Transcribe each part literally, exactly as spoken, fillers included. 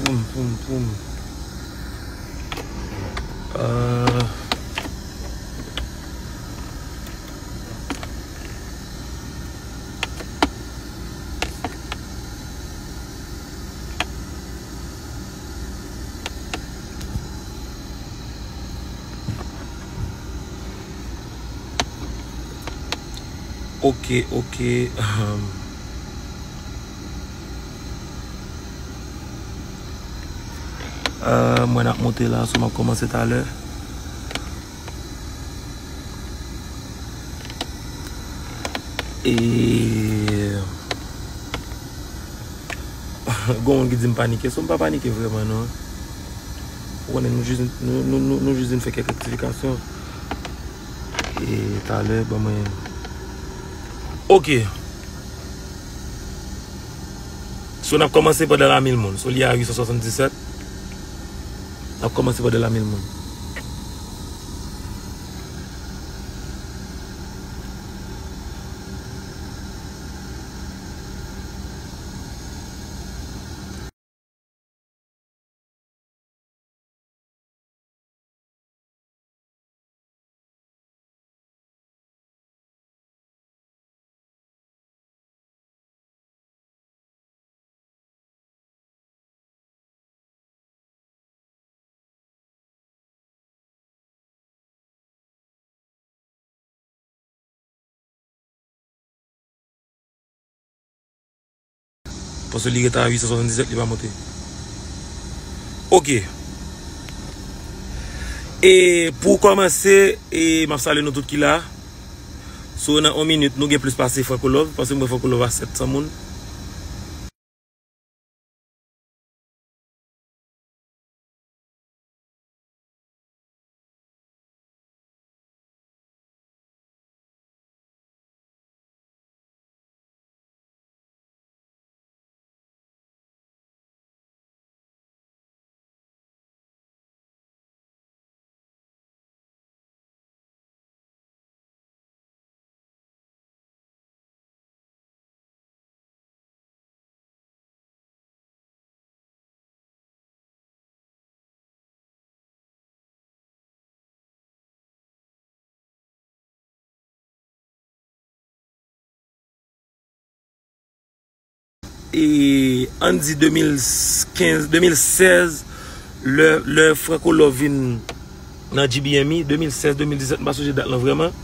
Poum, poum, poum. Euh, Ok, ok. Euh, mwen ap monte la, so m ap kòmanse talè. E gon moun ki di m panike, so m pa panike vrèman non. Ou konnen nou jis, nou, nou, nou, nou jis vin fè kèk rektifikasyon. E talè, ban mwen. Ok. So, n ap kòmanse pandan la mil moun. So, li a uit san swasanndisèt. N ap kòmanse pandan la mil moun. Paske li ret a uit san swasanndisèt, li pa monte. Ok. E pou kòmanse, e m ap salye nou tout ki la. So, nan yon minit, nou gen plis pase Franco Love, paske m wè Franco Love a sèt san moun. E ann di de mil kenz, de mil sèz, lè, lè Franco Love vin nan G B M E, de mil sèz, de mil disèt, m pa sonje dat lan vrèman.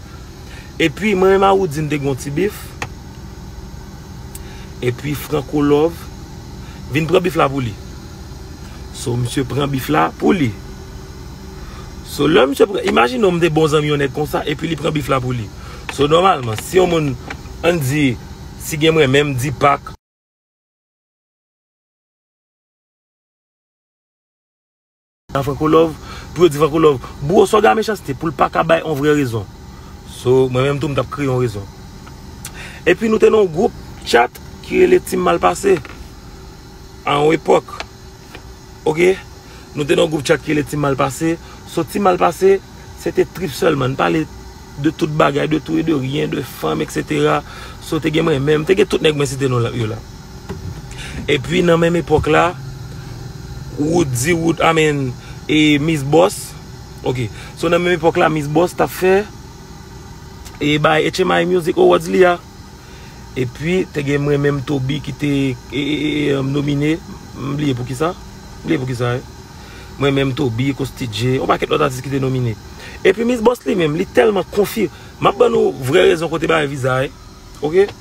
Epi, mwen menm a Woodine te gen yon ti bif. Epi, Franco Love vin pran bif la pou li. So, misye pran bif la pou li. So, lè misye pran, imajine w, m te bon zanmi yon nèg konsa, epi li pran bif la pou li. So, nòmalman, si yon moun, ann di, si gen mwen menm, Deepak, a Franco Love, pou yo di Franco Love, bro, sa w gen a Mechanste, pou l pa ka bay yon vrè rezon. So, mwen menm tou, m t ap kreye yon rezon. Epi nou te nan yon gwoup chat ki rele Team Malpase. A yon epòk, ok, nou te nan yon gwoup chat ki rele Team Malpase. So, Team Malpase, se te trip sèlman. N pale de tout bagay, de tout e de ryen, de fanm, etsetera. So, te gen mwen menm, te gen tout nèg mwen site non la, yo la. Epi, nan menm epòk la, Woody, Wood, I mean, e Miss Boss. Ok. So, nan menm epòk la, Miss Boss t ap fè, e bay H M I Music Awards li a. Epi, te gen mwen menm Toby ki te, e, e, e, e, nomine. M bliye poukisa. M bliye poukisa, wi. Mwen menm Toby, Costi J, yon pakèt lòt atis ki te nomine. Epi Miss Boss li menm, li tèlman konfi-, m ap ban nou vrè rezon kote bagay viza a, wi. Ok?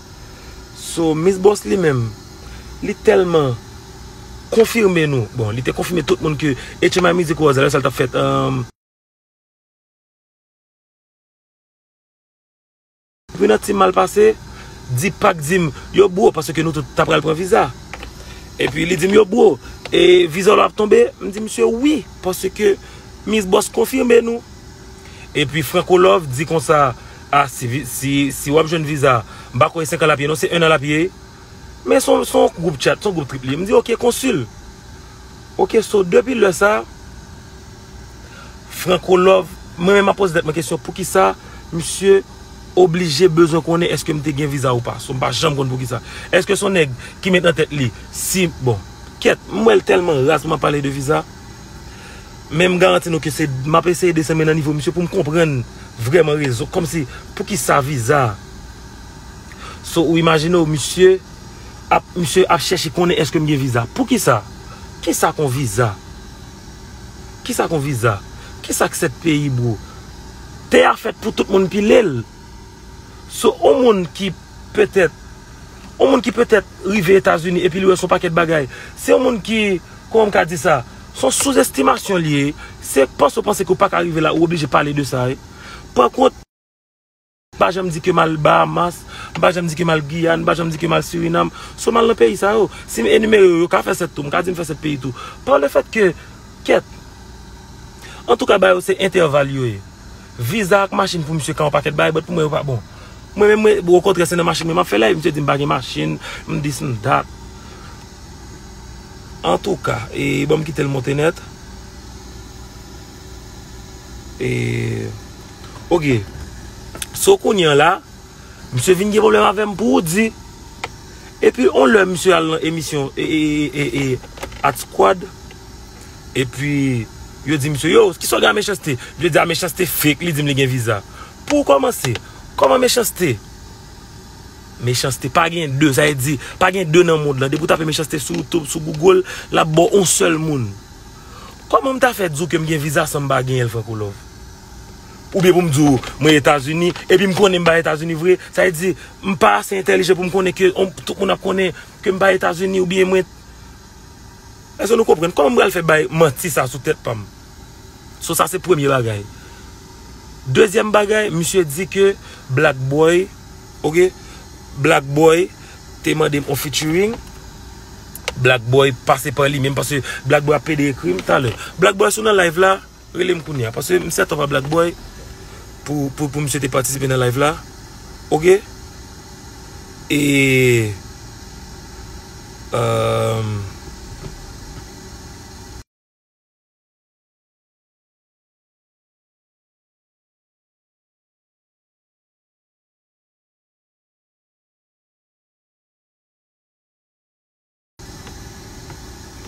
So, Miss Boss li menm, li tèlman konfime nou. Bon, li te konfime tout moun ke H M I Music Awards la, lè sa l t ap fèt, um, Epi nan Team Malpase, Deepak di m, "Yo, bro, paske nou tout ta pral pran viza." Epi li di m, "Yo, bro, e viza w la ap tonbe?" M di misye, "Wi, paske Miss Boss konfime nou." Epi Franco Love di konsa, "A, si vi-, si, si w ap jwenn viza, m pa kwè e senk an l ap ye non, se en an l ap ye." Men se yon, se yon gwoup chat, se yon gwoup trip li ye. M di, "Ok, konsil." Ok, so depi lè sa, Franco Love, mwen menm m ap poze tèt mwen kesyon, poukisa misye oblije bezwen konnen èske m te gen viza ou pa? So, m pa janm konn poukisa. Èske se yon nèg ki met nan tèt li, si, bon, Kèt, m wè l tèlman raz pou m ap pale de viza. Men m garanti nou ke se, m ap eseye desann men nan nivo misye pou m konprann vrèman rezon. Kòmsi, poukisa viza? So, ou imajine w, misye ap, misye ap chèche konnen èske m gen viza. Poukisa? Kisa k on viza? Kisa k on viza? Kisa k sèt peyi, bro? Tè a fèt pou tout moun pile l. So, on moun ki petèt, on moun ki petèt rive Etazini epi li wè s on pakèt bagay. Se on moun ki, kòman m ka di sa? S on souzestimasyon li ye. Se panse w panse ke w pa ka rive la, ou oblije pale de sa, wi. Pa kont, m pa janm di ke m al Bahamas, m pa janm di ke m al Giyàn, m pa janm di ke m al Sirinam. So, m al nan peyi sa yo. Si m enimere yo, yo ka fè sèt tou, m ka di m fè sèt peyi tou. Par le fait que, kèt. Antouka, bagay yo se entèval yo ye. Viza ak machin pou misye ka yon pakèt bagay, but pou mwen yo pa bon. Mwen menm, mwen, okontrè, se nan machin mwen m ap fè live, misye di m pa gen machin, m this, m that. Antouka, e, bon, m kite l monte nèt. E, oke. So, kounye a la, misye vin gen pwoblèm avè m pou ou di. Epi, on lè misye al nan emisyon, e, e, e, e, e, Art Squad. Epi, yo di misye, yo, kisa w gen a Mechanste? Misye di a Mechanste fake, li di m li gen viza. Pou w kòmanse, kòman Mechanste? Mechanste pa gen de, sa vle di, pa gen de nan mond lan. Depi w tape Mechanste sou YouTube, sou Google, l ap ba w on sèl moun. Kòman m ta fè di w ke m gen viza san m pa genyen l, Franco Love? Oubyen pou m di w, mwen Etazini, epi m konnen m pa Etazini vre, sa vle di, m pa ase entèlijan pou m konnen ke on, tout moun ap konnen ke m pa Etazini, oubyen mwen. Èske nou konprann? Kòman m pral fè bay manti sa sou tèt pa m? So, sa se premye bagay. Dezyèm bagay, misye di ke Black Boy, oke, Black Boy te mande m on featuring. Black Boy pase pa li menm, paske Black Boy ap pede ekri m talè. Black Boy, si w nan live la, rele m kounye a, paske m set up a Black Boy pou, pou, pou misye te patisipe nan live la. Oke? E, euh,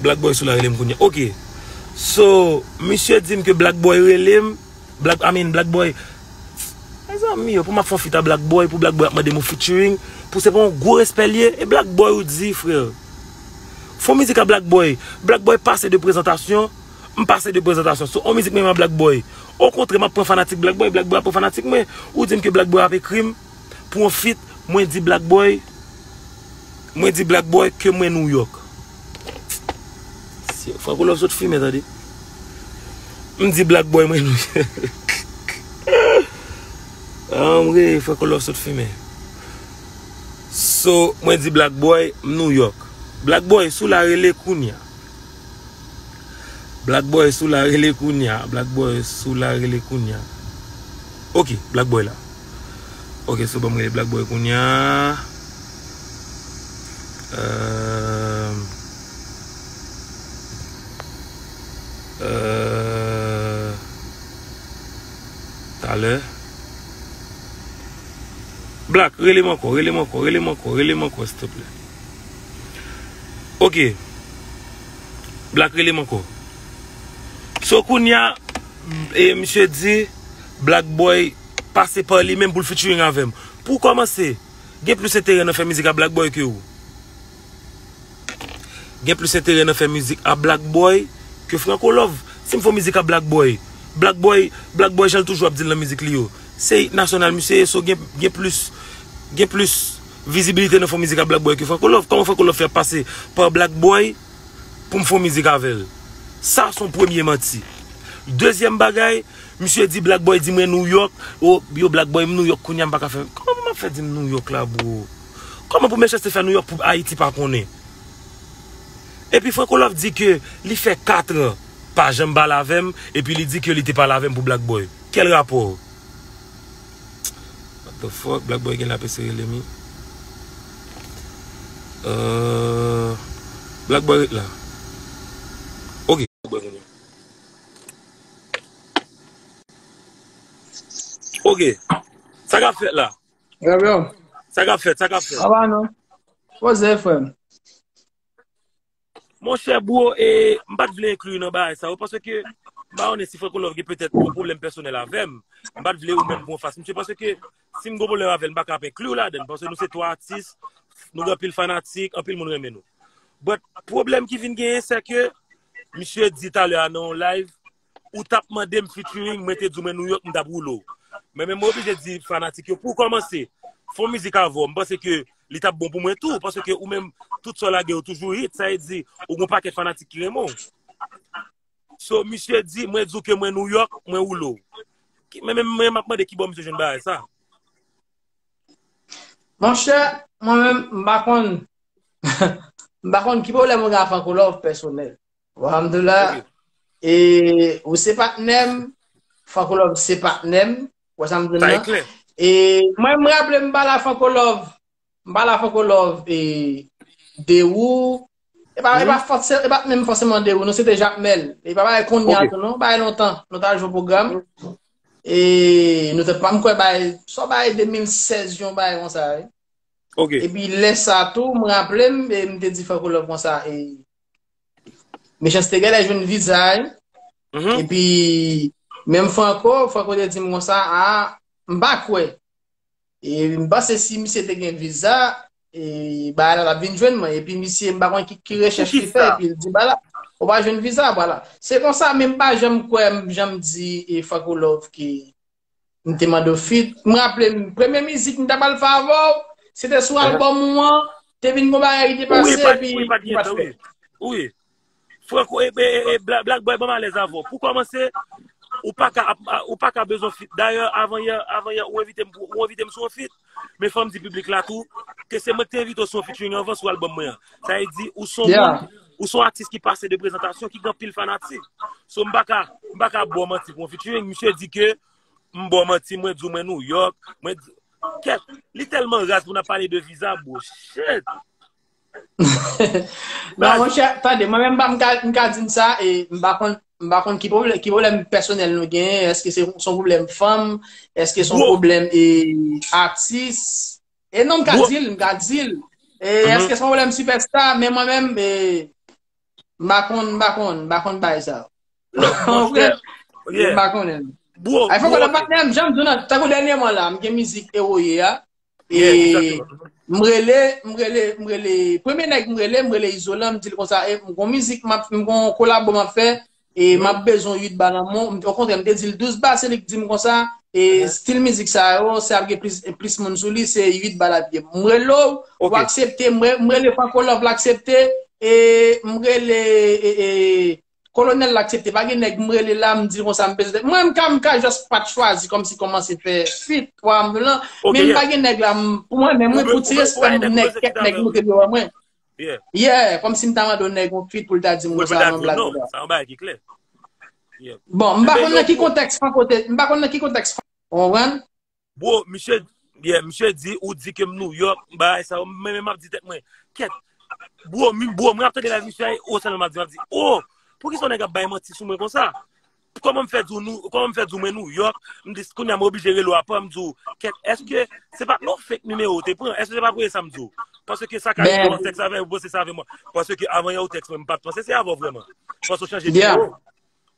Black Boy sou la rele m kounye a. Oke. So, misye di m ke Black Boy rele m. Black, I mean, Black Boy. Mezanmi, yo, pou m ap fè on feat a Black Boy, pou Black Boy ap mande m on featuring, pou se pa on gwo respè l ye, e Black Boy ou di, frè. Fè on mizik a Black Boy. Black Boy pase de prezantasyon, m pase de prezantasyon. So, on mizik mwen a Black Boy. Okontrè, m ap pran fanatik Black Boy, Black Boy ap pran fanatik mwen. Ou di m ke Black Boy ap ekri m pou on feat, mwen di Black Boy, mwen di Black Boy ke mwen New York. Si, Franco Love sot fimen, tande. M di Black Boy, mwen New York. Anmwe, Franco Love sot fimen. So, mwen di Black Boy, m New York. Black Boy, si w la rele kounye a. Black Boy, si w la rele kounye a. Black Boy, si w la rele kounye a. Oke, Black Boy la. Oke, so ban m rele Black Boy kounye a. Euh, euh, talè. Black, rele m ankò, rele m ankò, rele m ankò, rele m ankò, silteplè. Oke. Black, rele m ankò. So, kounye a, e, misye di, Black Boy pase pa li menm pou l featuring avè m. Pou kòmanse, gen plis enterè nan fè mizik a Black Boy ke ou. Gen plis enterè nan fè mizik a Black Boy ke Franco Love. Si m fè on mizik a Black Boy, Black Boy, Black Boy jan l toujou ap di l nan mizik li yo, se it nasyonal misye ye, so gen, gen plis, gen plis vizibilite nan fè on mizik a Black Boy ke Franco Love. Kòman Franco Love fè pase pa Black Boy pou m fè on mizik avè l? Sa se on premye manti. Dezyèm bagay, misye di Black Boy di mwen New York. O, yo, Black Boy, m New York kounye a, m pa ka fè. Kòman pou m ap fè di m New York la, bro? Kòman pou Mechanste fè New York pou Ayiti pa konnen? Epi Franco Love di ke li fè kat an pa janm pale avè m, epi li di ke li te pale avè m pou Black Boy. Kèl rapò? What the fuck? Black Boy gen la pese rele mi. Euh, Black Boy ret la. Oke. Black Boy kounye a. Oke. Sa k ap fèt la? Gabriel. Sa k ap fèt? Sa k ap fèt? Aba non. Poze, frè m. Monchè, bro, e, m pa t vle enkli w nan bagay sa yo, paske m pa konnen si Franco Love gen petèt yon pwoblèm pèsonèl avè m. M pa t vle ou menm pran fas misye, paske si m gen pwoblèm avè l, m pa ka ap enkli w ladan l, paske nou se twa atis, nou gen anpil fanatik, anpil moun renmen nou. But, pwoblèm ki vin genyen, se ke misye di talè a nan yon live, ou t ap mande m featuring, mwen te di w mwen New York, m t ap woule w. Men, men mwen oblije di fanatik yo, pou kòmanse, fè yon mizik avè w, m panse ke li t ap bon pou mwen tou, paske ou menm, tout sa w lage yo toujou hit, sa vle di, ou gen yon pakèt fanatik ki renmen w. So, misye di, mwen di w ke mwen New York, mwen woule w. Ki- Men, men, men, m ap mande ki bò misye jwenn bagay sa. Monchè, mwen menm, m pa konn, m pa konn ki pwoblèm ou gen ak Franco Love pèsonèl. Alhamdoulilah. E ou se patnè m, Franco Love se patnè m. Ou wè sa m di w Sa e lan? klè. E mwen, m raple m pale ak Franco Love, m pale ak Franco Love e de ou. E pa, e pa fòse, e pa menm fòseman de ou, non, se te Jakmèl. E pa bagay kounye a Ok. tou, non, bagay lontan. Nou ta jwe pwogram. E nou te pa, m kwè bagay, sa bagay de mil sèz, yon bagay konsa, wi. Ok. Epi lè sa tou, m raple m, e m te di Franco Love konsa, e Mechans te genlè jwenn viza, wi. Mhm. Epi, menm Franco, Franco te di m konsa, a, m pa kwè. E m panse si misye te gen viza, e bagay la t ap vin jwenn mwen. Epi misye, m pa konn ki, ki rechèch li fè, Poukisa? Epi l di, bala, ou pa jwenn viza, bala. Se konsa, men m pa janm kwè, m janm di, e Franco Love ki m te mande w feat. M raple m, premye mizik m t ap al fè avè w, se te sou albòm ou an, te vin gon bagay ki te Wi, pase, pa, epi wi, pa t ou pa t gentan, fè. Wi. Wi. Franco, e, e, e, Black, Black Boy, ban m alèz avè w. Pou kòmanse, ou pa ka, ap- a- ou pa ka bezwen feat. Dayè, avan yè, avan yè, ou envite m, pou- ou envite m sou yon feat. Men fò m di piblik la tou, ke se mwen ki te envite w sou yon featuring anvan sou albòm mwen an. Sa vle di, ou se yon moun, ou se yon atis ki pase de prezantasyon, ki gen anpil fanatik. So, m pa ka, m pa ka ba w manti pou yon featuring. Misye di ke m ba w manti, mwen di w mwen New York, mwen di, kèt, li tèlman raz pou n ap pale de viza, bro. Shit. Non, monchè, tande, mwen menm, m ka, m ka di n sa, e m pa konn, m pa konn ki pwoblèm, ki pwoblèm pèsonèl nou genyen, èske se, se yon pwoblèm fanm, èske se yon pwoblèm e, atis, e non, m ka di l, m ka di l, e èske se yon pwoblèm sipèsta, men mwen menm, e, m pa konn, m pa konn, m pa konn bagay sa. Non, monchè, M pa konnen. Bro, Ay, fòk bro, nan patnè m, jan m di w nan, tankou dènyèman la, m gen mizik Ewoye a, Yeah, e exactement. M rele, m rele, m rele, premye nèg m rele, m rele Izolan, m di l konsa, e m gon mizik, m ap, m gon kolabo m ap fè, e m ap bezwen uit ba nan men w. Okontrè, m te di l douz ba, se li k di m konsa, e stil mizik sa yo, se ap gen plis, plis moun sou li, se uit ba l ap ye. M rele w, ou aksepte, m re- m rele Franco Love, l aksepte, e m rele, e, e, Kolonèl la aksepte, pa gen nèg m rele la, m di l konsa, m bezwen. Mwen, m ka, m ka just pa t chwazi kòmsi kòmanse fè feat, ou wè, m di w lan. Men m pa gen nèg la, m- pou mwen menm, wi, pou ti respè m, nèg, kèk nèg moute deyò mwen. Yeah, kòmsi m ta mande yon nèg yon feat pou l ta di m konsa, non, blag la. Sa yon bagay ki klè. Bon, m pa konn nan ki kontèks Franco te, m pa konn nan ki kontèks Franco, ou konprann? Bro, misye, yeah, misye di, ou di ke m New York, bagay sa yo, men, men m ap di tèt mwen, kèt, bro, mi, bro, mwen ap tande live misye a, e o sèlman m ap di, m ap di, o, poukisa yon nèg ap bay manti sou mwen konsa? Kòman m fè di w nou, kòman m fè di w mwen New York, m di, kounye a m oblije rele w apa, m di w, kèt, èske se pa t yon fake nimewo ou te pran? Èske se pa premye sa m di w? Paske sa ka rive w tèks avè, ou panse se avè mwen. Paske avan yè ou tèks mwen, m pa t panse se avè w vrèman. Paske w chanje nimewo.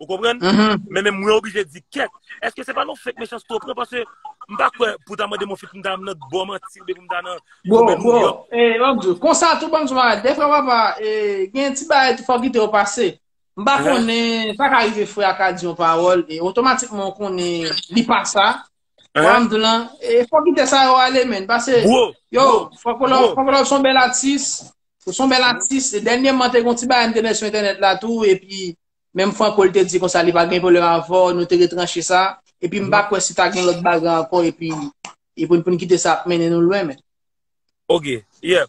Ou konprann? Men, men mwen oblije di, kèt, èske se pa yon fake Mechans to pran? Paske m pa kwè pou ta mande m yon feat pou m ta nan bò manti oubyen pou m ta nan Bro, bro, e, ban m di w, konsa tou ban m di w bagay, defwa papa, e, gen ti bagay tou fò kite yo pase. M pa konnen, sa ka rive frè a ka di yon pawòl, e otomatikman w konnen li pa sa. Ou wè m di w lan, e fò kite sa yo ale, men, pase, yo, Franco Love, Franco Love se yon bèl atis, ou se yon bèl atis, e dènyèman te gen yon ti bagay m te wè sou entènèt la tou, epi Menm Franco, li te di konsa, li pa gen pwoblèm avè w, nou te retranche sa. Epi m pa kwè si ta gen lòt bagay ankò, epi, epi pou n, pou n kite sa ap mennen nou lwen, men. Ok, yeah.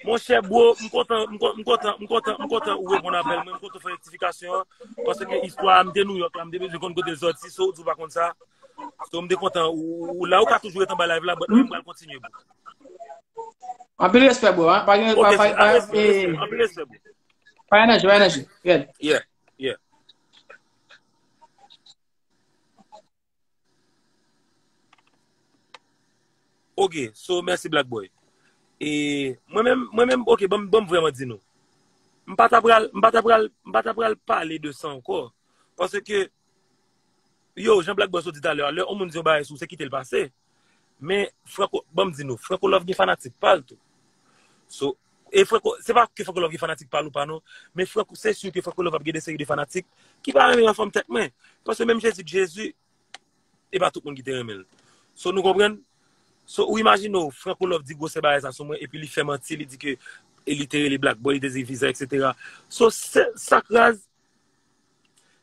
Monchè, bro, m kontan, m kon- m kontan, m kontan, m kontan ou reponn apèl mwen, m kontan ou fè rektifikasyon an, paske istwa a, m te New York la, m te bezwen konn kote l sòti, so ou di w pa konn sa. So, m te kontan, ou, ou la, ou ka toujou ret anba live la, but mwen, m pral kontinye, bro. Anpil respè, bro, hein. Pa gen, Ok, pa, pa, anpil pa, respè, eh, anpil respè, bro. Pa gen danje, pa gen danje. Red. Yeah, yeah. Ok, so, mèsi, Black Boy. E mwen menm, mwen menm, ok, ban m, ban m vrèman di nou. m pa ta pral, m pa ta pral, m pa ta pral pale de sa ankò. Paske, yo, jan Black Boy sot di talè a, lè yon moun di yon bagay sou, se kite l pase. Men, Franco, ban m di nou, Franco Love gen fanatik pa l tou. So, e Franco, se pa ke Franco Love gen fanatik pa l ou pa non, men Franco, se si ke Franco Love ap gen de seri de fanatik ki pa renmen anfòm tèt mwen. Paske menm Jezi k Jezi, e pa tout moun ki te renmen l. So, nou konprann? So, ou imajine w, Franco Love di gwosè bagay sa sou mwen, epi li fè manti, li di ke e li te rele Black Boy, li te di viza, et cetera. So, se, sa k raz,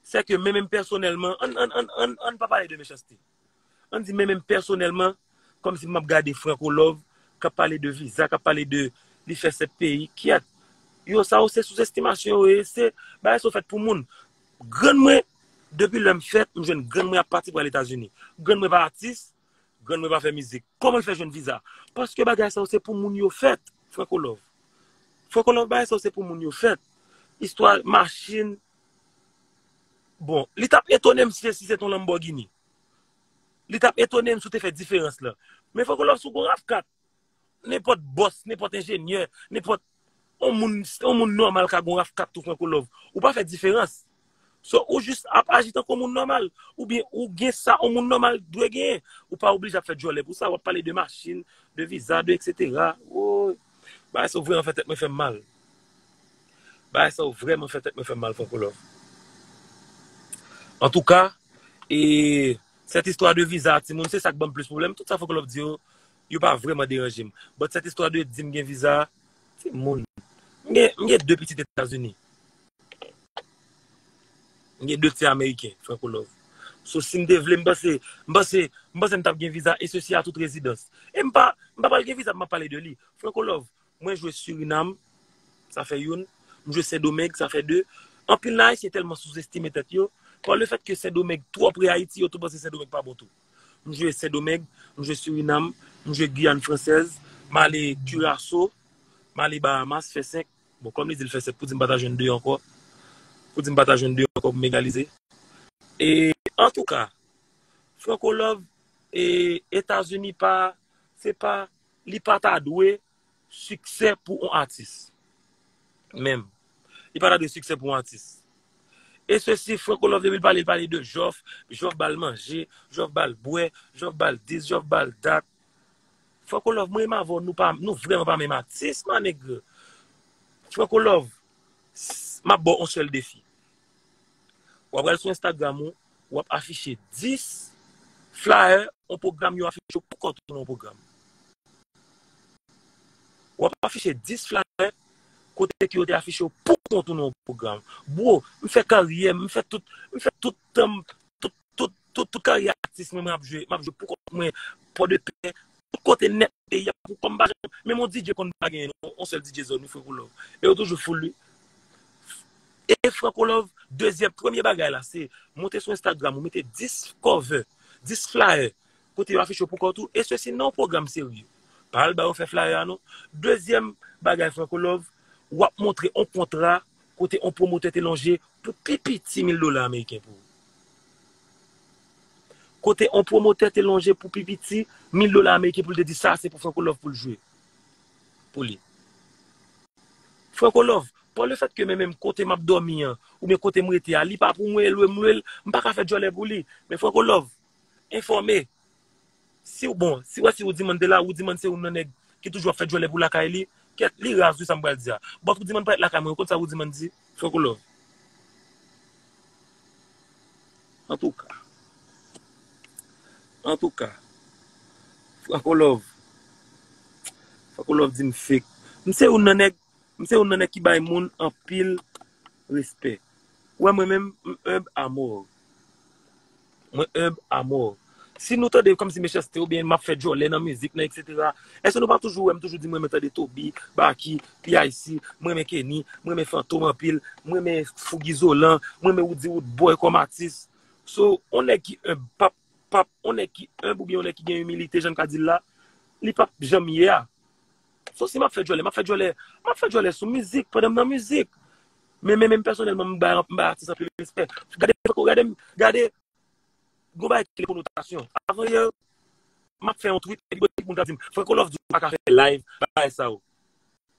se ke men menm pèsonèlman, ann, ann, ann, ann, ann pa pale de mechanste. Ann di men menm pèsonèlman, kòmsi m ap gade Franco Love, k ap pale de viza, k ap pale de li fè sèt peyi, kyèt. Yo, sa yo se souzestimasyon yo ye, se bagay sa yo fèt pou moun. Grann mwen, depi lè m fèt, m jwenn grann mwen ap pati pral Etazini. Grann mwen pa atis, grann mwen pa fè mizik. Kòman l fè jwenn viza? Paske bagay sa yo se pou moun yo fèt, Franco Love. Franco Love, bagay sa yo se pou moun yo fèt. Istwa machin, bon, li t ap etone m si, si se t on Lamborghini. Li t ap etone m si w te fè diferans lan. Men Franco Love, si w gon rav kat, nenpòt bòs, nenpòt enjenyè, nenpòt on moun, on moun nòmal ka gon rav kat tou, Franco Love. Ou pa fè diferans. So, ou jis ap aji tankou moun nòmal. Oubyen ou gen sa on moun nòmal dwe genyen. Ou pa oblije ap fè djòlè pou sa. W ap pale de machin, de viza, de et cetera. Woy. Bagay sa yo vrèman fè tèt mwen fè m mal. Bagay sa yo vrèman fè tèt mwen fè m mal, Franco Love. Antouka, e, sèt istwa de viza a timoun, se sa k ban m plis pwoblèm. Tout sa Franco Love di yo, yo pa vrèman deranje m. But sèt istwa de di m gen viza, timoun. M gen, m gen de pitit Etazini. M gen de ti Ameriken, Franco Love. So, si m te vle, m panse, m panse, m panse m t ap gen viza, e sesi a tout rezidans. E m pa, m pa pral gen viza, m ap pale de li. Franco Love, mwen jwe Surinam, sa fè youn. M jwe Sendomeng, sa fè de. Anpil nan Ayisyen tèlman souzestime tèt yo, pa le fèt ke Sendomeng twò pre Ayiti, yo tou panse Sendomeng pa bon tou. M jwe Sendomeng, m jwe Surinam, m jwe Giyàn Fransèz, m ale Curaçao, m ale Bahamas, fè senk. Bon, kòm li di l fè sèt, pou di m pa ta jwenn de ankò. Pou di m pa ta jwenn de ankò pou m egalize. E, antouka, Franco Love, e, Etazini pa, se pa, li pa ta dwe siksè pou on atis. Menm. Li pa ta dwe siksè pou on atis. E sesi, Franco Love, depi l pale, l pale de Jòf, Jòf ba l manje, Jòf ba l bwè, Jòf ba l dis, Jòf ba l dat. Franco Love, mwen menm avè w, nou pa, nou vrèman pa menm atis, ma nègre. Franco Love, s-, m ap ba w on sèl defi. W ap al sou Instagram ou, w ap afiche dis flyer, on pwogram yo afiche w pou kont ou nan on pwogram. W ap afiche dis flyer, kote ke yo te afiche w pou kont ou nan on pwogram. Bro, m fè karyè m, m fè tout, m fè tout tan m, tout, tout, tout, tout karyè atis mwen, mwen ap jwe, m ap jwe pou kont mwen, Pòdepè, tout kote nèt peyi a, pou kòm pa janm, menm on D J konn pa genyen non, on sèl D J zòn, wi, Franco Love. E yo toujou full, wi. E Franco Love, dezyèm, premye bagay la, se monte sou Instagram ou, mete dis cover, dis flyer, kote yo afiche w pou kont ou, e sesi nan yon pwogram serye. Pa al ba yo fè flyer a non. Dezyèm bagay, Franco Love, w ap montre on kontra kote on pwomotè te lonje pou pi piti mil dola ameriken pou ou. Kote on pwomotè te lonje pou pi piti mil dola ameriken pou l te di sa se pou Franco Love pou l jwe. Pou li. Franco Love, pa le fèt ke men menm kote m ap dòmi an, oubyen kote m rete a, li pa pou mwen, lwe m lwe l, m pa ka fè djòlè pou li. Men Franco Love, enfòme. Si w bon, si w wè si Rudiman te la, Rudiman se youn nan nèg ki toujou ap fè djòlè pou lakay li. Kèt, li raz wi sa m pral di a. But Rudiman pa ret lakay mwen, ou konn sa Rudiman di? Franco Love. Antouka. Antouka. Franco Love. Franco Love di m fake. M se youn nan nèg, m se youn nan nèg ki bay moun anpil respè. Ou wè mwen menm, m humble à mort. Mwen humble à mort. Si nou tande kòmsi mechanste oubyen m ap fè djòlè nan mizik nan, et cetera, èske nou pa toujou wè m toujou di m renmen tande Toby, Baky, P I C, m renmen Kenny, m renmen Fantom anpil, m renmen Fougi Zolan, m renmen Roody Roodboy kòm atis. So, on nèg ki humble, p ap, p ap, on nèg ki humble oubyen on nèg ki gen imilite, jan n ka di l la, li p ap janm ye a. So, si m ap fè djòlè, m ap fè djòlè, m ap fè djòlè sou mizik, pandan m nan mizik. Men, men, men pèsonèlman, m bay, m bay atis anpil respè. Gade, gade, gade, gon bagay ki rele konotasyon. Avan yè, m ap fè yon tweet, epi gon moun k ap di m, Franco Love di w pa ka fè live, bagay sa yo.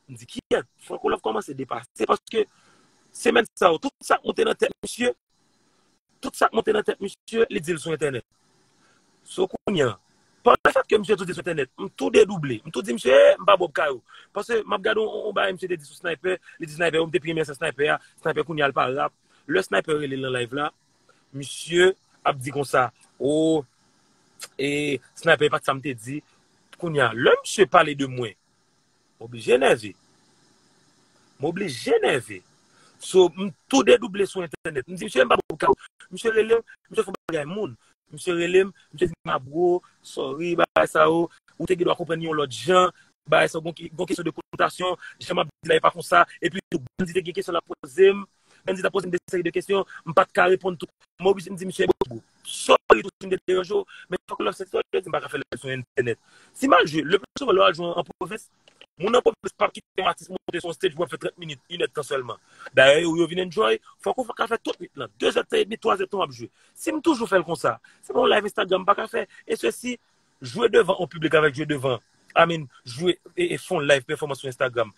M di, "Kiyès?" Franco Love kòmanse depase, paske semèn sa yo, tout sa k monte nan tèt misye, tout sa k monte nan tèt misye, li di l sou entènèt. So kounye a, pa lefètke misye tou di sou entènèt, m tou dedouble. M tou di misye, "Eh, m pa bò kay ou." Paske m ap gade yon, yon bagay misye te di sou Sniper, li di Sniper, "Ou m te pi renmen se Sniper a, Sniper kounye a l pa rap." Lè Sniper rele l nan live la, misye ap di konsa, "O, e, Sniper, e pa t sa m te di." Kounye a, lè misye pale de mwen, m oblije nève. M oblije nève. So, m tou dedouble sou entènèt. M di, "Misye, m pa bò kay ou." Misye rele m, misye fè bagay moun. Misye rele m, misye di m, "A bro, sorry, bagay sa yo, ou te gen dwa konprann yon lòt jan, bagay sa yo, gon, gon kesyon de konotasyon, jan m ap di la, e pa konsa." Epi tou, Bandi te gen kesyon l ap poze m, Bandi t ap poze m de seri de kesyon, m pa t ka reponn tout. M oblije m di, "Misye, bro, sorry tou si m te deranje w, men Franco Love se sa yo di m pa ka fè lè sou entènèt." Si m al jwe, le pli souvan lè w al jwe an pwovens, moun nan pwovens p ap kite yon atis monte sou yon stage pou ap fè trant minit, inèdtan sèlman. Dayè, yo, yo vin enjoy, fòk ou ka fè tout nwit lan. De zèdtan edmi, twa zèdtan w ap jwe. Si m toujou fè l konsa, se pa yon live Instagram m pa ka fè. E sesi, jwe devan yon piblik avèk jwe devan, I mean, jwe e, e fè yon live pèfòmans sou Instagram.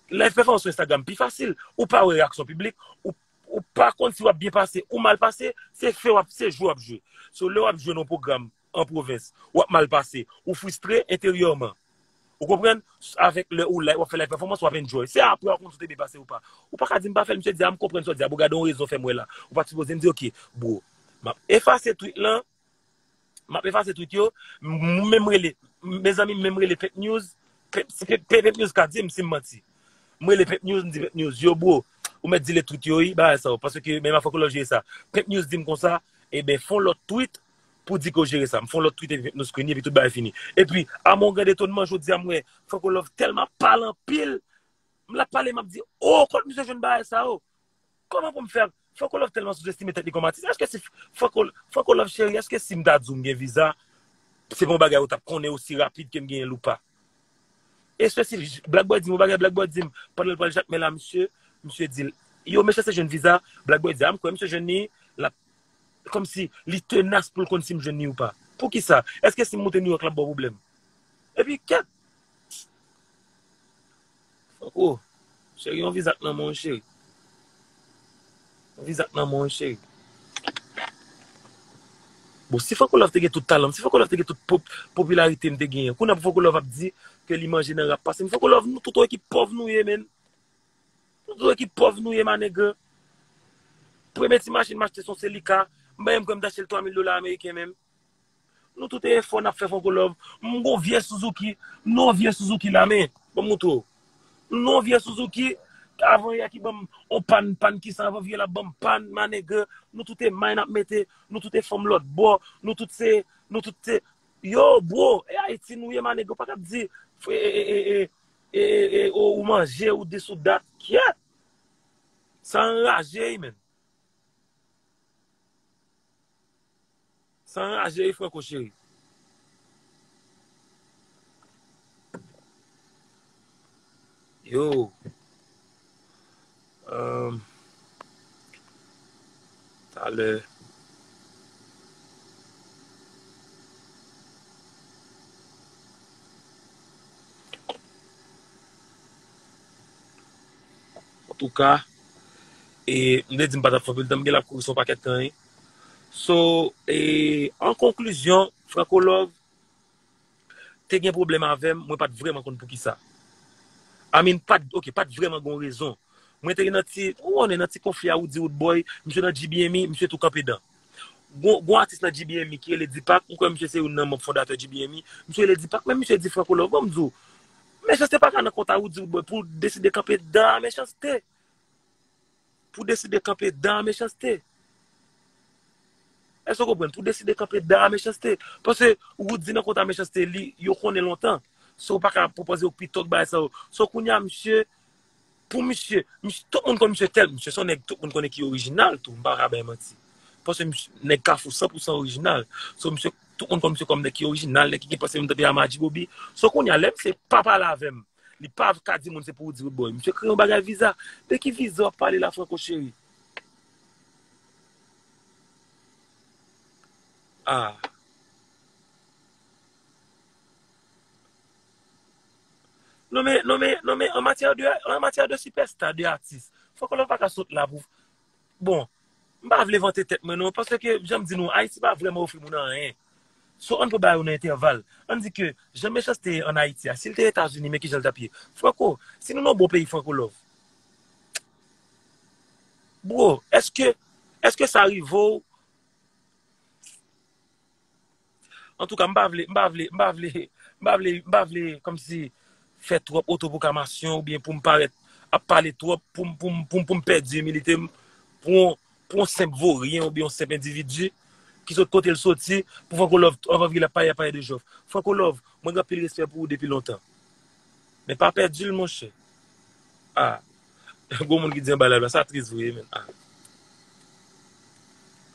Live pèfòmans sou Instagram pi fasil. Ou pa wè reyaksyon piblik, ou, ou pa konn si w ap byen pase ou mal pase, se fè w ap, se jwe w ap jwe. So, lè w ap jwe nan yon pwogram an pwovens, w ap mal pase, ou fristre enteryèman. Ou konprann? Avèk lè ou live, w ap fè live pèfòmans, w ap enjoy. Se apre w ap konn si w te byen pase ou pa. Ou pa ka di m pa fè l, misye di, "A, m konprann sa w di a, bro, gade yon rezon fè m wè la." Ou pa t sipoze m di, "Ok, bro, m ap efase tweet lan, m ap efase tweet yo, m, m menm rele, mezanmi, m menm rele Pep News, Pep, si Pep, Pep, Pep News ka di m si m manti." M rele Pep News, m di Pep News, "Yo, bro, ou mèt delete tweet yo, wi, bagay sa yo, paske menm a Franco Love jere sa." Pep News di m konsa, "Eben, fè yon lòt tweet pou di ke w jere sa." M fè yon lòt tweet epi Pep News screen li, epi tout bagay fini. Epi, a mon grand etonman, jodi a m wè Franco Love tèlman pale anpil, m la pale, m ap di, "O, kot misye jwenn bagay sa yo?" Kòman pou m fè? Franco Love tèlman souzestime tèt li kòm atis. Èske si Franco, Franco Love cheri, èske si m ta di w m gen viza, se pa yon bagay ou t ap konnen osi rapid ke m genyen l ou pa? Èske si Black Boy di m yon bagay, Black Boy di m, pandan l pral Jakmèl la, misye, misye di l, "Yo, Mechanste jwenn viza." Black Boy di, "A, m kwè misye jwenn li, l ap," kòmsi li tenas pou l konn si m jwenn li ou pa. Poukisa? Èske si m moute Nouyòk, l ap ba w pwoblèm? Epi, kèt! Franco, cheri, yon viza k nan men w, cheri. Yon viza k nan men w, cheri. Bon, si Franco Love te gen tout talan m, si Franco Love te gen tout pop-, popilarite m te genyen, kounye a pou Franco Love ap di ke li manje nan rap pase m. Franco Love, nou tout yon ekip pòv nou ye, menn. Nou tout yon ekip pòv nou ye, ma nèg. Premye ti machin m achte se yon Celica. M pa menm kwè m t achte l twa mil dola ameriken menm. Nou tout e efò n ap fè Franco Love. M gon vye Suzuki. M nan yon vye Suzuki la, men. Ban m montre w. M nan yon vye Suzuki. Avan yè ki ban m on pàn, pàn ki san avan vye la ban m pàn, ma nèg. Nou tout e may n ap mete. Nou tout e fanm lòt bò. Nou tout se, nou tout se. Yo, bro, e Ayiti nou ye, ma nèg. Ou pa ka ap di, e, e, e, e, e, e, e, ou, ou manje, ou dis ou dat. Kyèt! Sa anraje, wi, menn. Sa anraje, wi, Franco cheri. Yo. Ahn, talè. Antouka, e, m te di m pa t ap fè anpil tan, m gen l ap kouri sou yon pakèt tan, wi. So, e, an konklizyon, Franco Love te gen pwoblèm avè m, mwen pa t vrèman konn poukisa. I mean, pa t, ok, pa t vrèman gen yon rezon. Mwen te gen nan ti, ou konnen, nan ti konfli a Roody Roodboy, misye nan G B M E, misye tou kanpe dan. Gon, gon atis nan G B M E ki rele Deepak, m kwè misye se youn nan manm fondatè G B M E. Misye rele Deepak, men misye di Franco Love, ban m di w, Mechanste pa ka nan kont a Roody Roodboy pou deside kanpe dan a Mechanste. Pou deside kanpe dan a Mechanste. Èske w konprann? Pou deside kanpe dan a Mechanste. Paske Roody nan kont a Mechanste, li, yo konnen lontan. So, ou pa ka pwopoze yo pi tòk bagay sa yo. So, kounye a, misye, pou misye, misye, tout moun konn misye tèl, misye se yon nèg tout moun konnen ki orijinal tou, m pa ka bay manti. Paske misye, nèg Kafou san pou san orijinal. So, misye, tout moun konn misye kòm nèg ki orijinal, nèg ki gen panse menm jan a Madji Bobby. So, kounye a, lè misye pa pale avè m, li pa ka di moun se pou Roody Roodboy. Misye kreye yon bagay viza. De ki viza w ap pale la, Franco cheri? Ah. Non men, non men, non men, an matyè de, an matyè de sipèsta, de atis, Franco Love pa ka sot la pou, bon, m pa vle vante tèt mwen non, paske jan m di nou, Ayiti pa vrèman ofri moun anyen. So, ann pran bagay yo nan entèval. Ann di ke jan Mechanste ye ann Ayiti a, si l te Etazini, men kijan l t ap ye? Franco, si nou nan yon bon peyi, Franco Love. Bro, èske, èske sa rive w? Antouka, m pa vle, m pa vle, m pa vle, m pa vle, m pa vle kòmsi fè twòp otopwoklamasyon oubyen pou m parèt ap pale twòp, pou m, pou m, pou m, pou m pèdi imilite m pou yon, pou yon senp voryen oubyen yon senp endividi ki sot kote l soti, pou Franco Love, anvan vire l ap pale, ap pale de Jòf. Franco Love, mwen gen anpil respè pou ou depi lontan. Men pa pèdi l, monchè. Ah, gwo moun ki di anba live la, sa tris vre, men. Ah.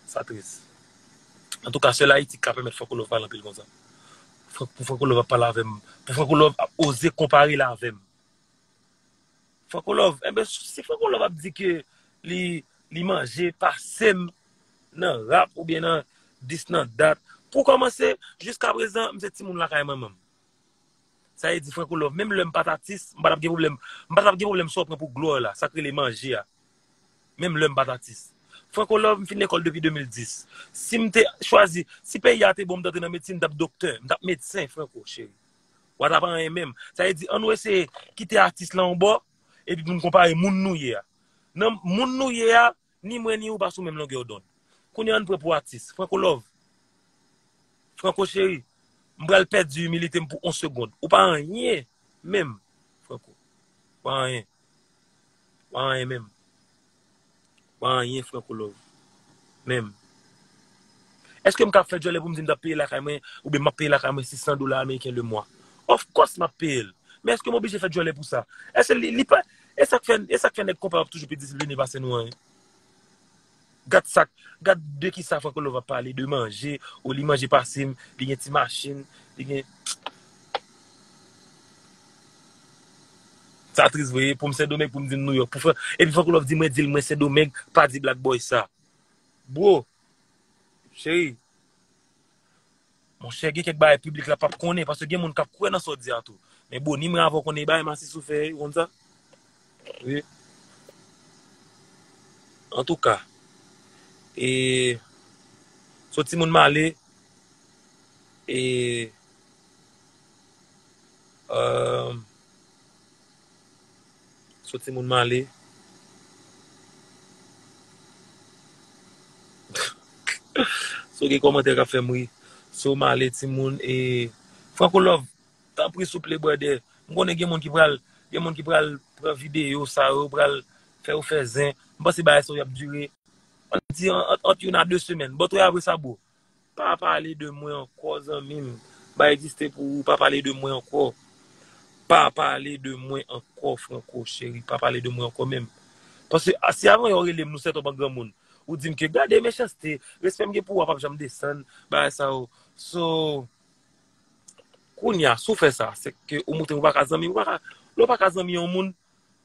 Sa tris. Antouka, sèl Ayiti k ka pèmèt Franco Love pale anpil konsa. Fran-, pou Franco Love ap pale avè m, pou Franco Love ap oze konpare l avè m. Franco Love, enben, si Franco Love ap di ke li, li manje pase m nan rap oubyen nan dis nan dat, pou kòmanse, jiskaprezan, m se timoun lakay manman m. Sa vle di Franco Love, menm lè m pa t atis, m pa t ap gen pwoblèm, m pa t ap gen pwoblèm sa w pran pou glwa la, sa k rele manje a. Menm lè m pa t atis. Franco Love, m fin lekòl depi de mil dis. Si m te chwazi, si peyi a te bon m t antre nan medsin, m t ap doktè, m t ap medsen, Franco, cheri. W a t ap anyen menm. Sa vle di, ann nou eseye kite atis lan yon bò, epi pou n konpare moun nou ye a. Nan moun nou ye a, ni mwen ni ou pa sou menm longè dond. Kounye a, ann pran pou atis. Franco Love. Franco cheri, m pral pèdi imilite m pou yon segonn. Ou pa anyen menm, Franco. Ou pa anyen. Ou pa anyen menm. Ou pa anyen, Franco Love. Menm. Èske m ka fè djòlè pou m di m t ap peye lakay mwen, oubyen m ap peye lakay mwen sis san dola ameriken le mwa? Of course, m ap peye l. Men èske m oblije fè djòlè pou sa? Èske li, li pa, e sa k fè, e sa k fè nèg konpa yo ap toujou pi disipline pase nou an? Gad sa, gad de kisa Franco Love ap pale, de manje, o li manje pase m, li gen ti machin, li gen. Sa tris vre, pou m Sendomeng, pou m di m Nouyòk. Pou Fran-, epi Franco Love di mwen, di l mwen Sendomeng, pa di Black Boy sa. Bro, cheri, monchè, gen kèk bagay piblik la p ap konnen, paske gen moun k ap kwè nan sa w di a tou. Men bro, ni mwen avè w konnen bagay masis ou fè, ou konn sa? Wi. Antouka, e, so timoun m ale, e, Ahn, so timoun m ale. So gen kòmantè k ap fè m ri. So m ale timoun e Franco Love, tanpri souple brother. M konnen gen moun ki pral, gen moun ki pral pran videyo sa yo, pral fè yo fè zen. M panse bagay sa yo y ap dire. Ann di ant, ant youn a de semèn. But wè apre sa bro. Pa pale de mwen ankò, zanmi m. M pa egziste pou ou, pa pale de mwen ankò. Pa pale de mwen ankò, Franco, cheri. Pa pale de mwen ankò menm. Paske, a, si avan yè w rele m, nou sèt an granmoun, ou di m ke gade Mechanste, respè m gen pou ou a p ap janm desann, bagay sa yo. So, kounye a, si w fè sa, se ke ou montre m ou pa ka zanmi m, ou pa ka, lè w pa ka zanmi yon moun,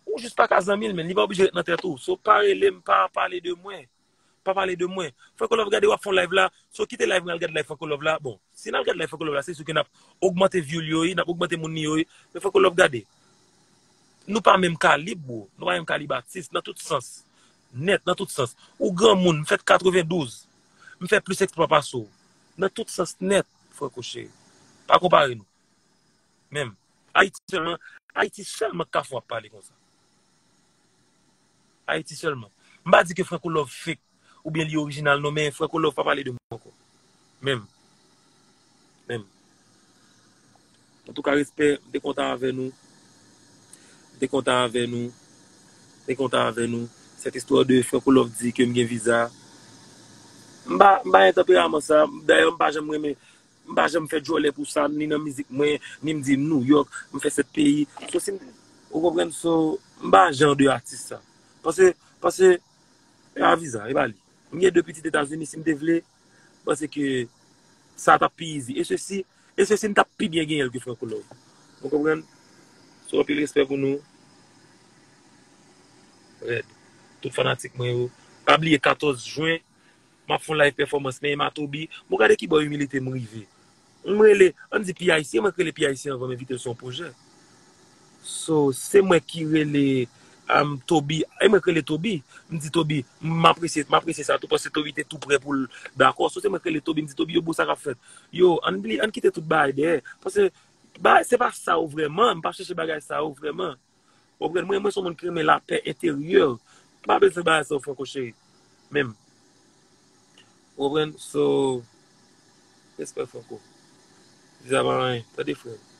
ou jis pa ka zanmi l, men li pa oblije ret nan tèt ou. So, pa rele m, pa pale de mwen. Pa pale de mwen. Franco Love gade w ap fè yon live la. So kite live mwen al gad live Franco Love la. Bon, si n al gad live Franco Love la, se si ke n ap ogmante view l yo wi, n ap ogmante moun li yo wi. Men Franco Love gade. Nou pa menm kalib, bro. Nou pa menm kalib atis, nan tout sans. Nèt, nan tout sans. Ou granmoun, m fèt katrevendouz. M fè plis eksplwa pase w. Nan tout sans nèt, Franco cheri. Pa konpare nou. Menm. Ayiti sèlman, Ayiti sèlman k ka fè w ap pale konsa. Ayiti sèlman. M pa di ke Franco Love fake oubyen li orijinal non, men Franco Love pa pale de mwen ankò. Menm. Menm. Antouka, respè, m te kontan avè nou. M te kontan avè nou. M te kontan avè nou. Cette histoire de Franco Love di ke m gen viza. M pa, m pa gen tanperaman sa. Dayè, m pa janm renmen M pa janm fè djòlè pou sa, ni nan mizik mwen, ni m di m Nouyòk, m fè sèt peyi. So, si m, ou konprann, so, m pa jan de atis sa. Paske, paske, e pa viza, e pa li. M gen de pitit Etazini, si m te vle, m panse ke sa t ap pi izi. E sesi, e sesi, m t ap pi byen genyen l ke Franco Love. Ou konprann? So, anpil respè pou nou. Rèd. Tout fanatik mwen yo. Pa bliye katòz jen, m ap fè yon live pèfòmans nan Ematobi. Bon, gade ki bò imilite m rive. M rele, ann di P I C, mwen k rele P I C anvan m envite l sou yon pwojè. So, se mwen ki rele um, Toby. E mwen ki rele Toby. M di Toby, m apresye, m apresye sa tou, paske Toby te tou prè pou l dakò. So, se mwen ki rele Toby, m di Toby, yo, bon, sa k ap fèt? Yo, ann bliye, ann kite tout bagay dèyè. Paske ba, se pa sa yo vrèman, m pa chèche bagay sa yo vrèman. Ou konprann? Mwen, mwen se yon moun ki renmen lapè enteryè. M pa bezwen bagay sa yo, Franco, cheri. Menm. Ou konprann? So, respè, Franco. Di sa pa anyen. Tande, frè m.